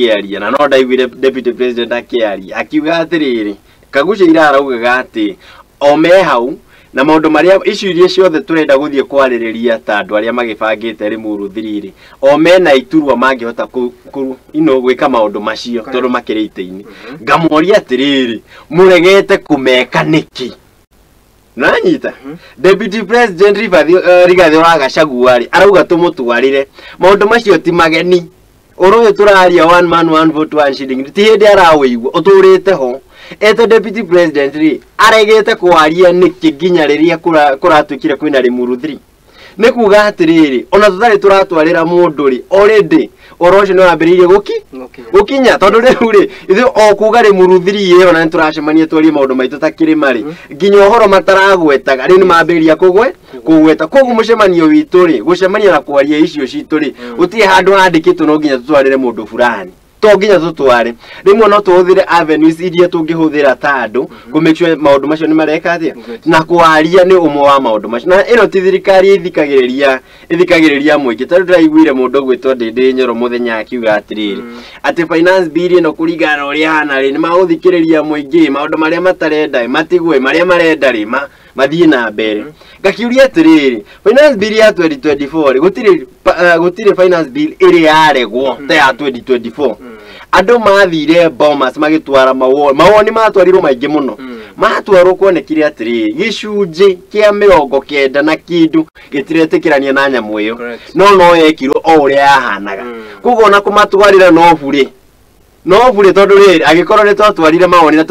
Akĩaria na no ndaiguire deputy president akĩaria akiuga atĩrĩrĩ, Kagucia ira araugaga atĩ o me hau na maũndũ marĩa icio iria ciothe tũrenda gũthiĩ kwarĩrĩria ta andũ arĩa magĩbangĩte Limuru 3 rĩ, o mena iturwa mangĩhota gwĩka maũndũ macio tondũ makĩrĩ itĩ-inĩ. Ngamoria atĩrĩrĩ, mũregete kũmeka nĩkĩ? Nanyita deputy president Rigathi wa Gachagua rĩ, arauga tũmũtwarĩre maũndũ macio ti mageni. Ũhoro ũyũ tũraria, one man one vote one shilling, ti hĩndĩ arawĩigua ũtũrĩte ho. Ete deputy president rĩ, aregete kwaria nĩkĩ nginya rĩrĩa kũratuĩkire kwĩna Limuru 3? Nĩ kuga atĩrĩrĩ, ona tũtarĩ tũratwarĩra mũndũ rĩ, already ũhoro ũcio nĩ wambĩrĩirie gũkinya, tondũ rĩu rĩ, ithuĩ o kuga Limuru 3 ĩyo na nĩ tũracemania twarie maũndũ maitũ ta kĩrĩma rĩ, nginya ũhoro mataragwetaga rĩu nĩ mambĩrĩria kũgweta. Koguo mũcemanio witũ rĩ, gũcemania na kwaria icio citũ rĩ, gũtirĩ handũ handĩkĩtwo no nginya tũtwarĩre mũndũ fulani. To nginya tũtware, rĩmwe no tũhũthĩre avenues iria tũngĩhũthĩra ta andũ kũ make sure maũndũ macio nĩ mareka atĩa. Na kwaria nĩ ũmwe wa maũndũ macio, na ĩno ti thirikari ĩthikagĩrĩria mũingĩ. Tondũ ndĩraiguire mũndũ ũgwĩtwo Ndĩndĩ Nyoro mũthenya akiuga atĩrĩrĩ, atĩ finance bill ĩno kũringana na ũrĩa hana rĩ, nĩ magũthikĩrĩria mũingĩ, maũndũ marĩa matarenda matigwe, marĩa marenda rĩ mathiĩ na mbere. Ngakiuria atĩrĩrĩ, finance bill ya 2024 rĩ, gũtirĩ finance bill ĩrĩ yaregwo ta ya 2024. Andũ mathire Bomas magĩtwara mawoni, mawoni matwarirwo maingĩ mũno. Matwarwo kuonekire atĩrĩrĩ, gĩcunjĩ kĩa 90 na kĩndũ gĩtiretĩkĩrania na nyamũ ĩyo. No yekirwo o ũrĩa yahanaga. Koguo ona kũmatwarĩra no burĩ, no burĩ, tondũ rĩrĩ, angĩkorwo nĩ twatwarire mawoni na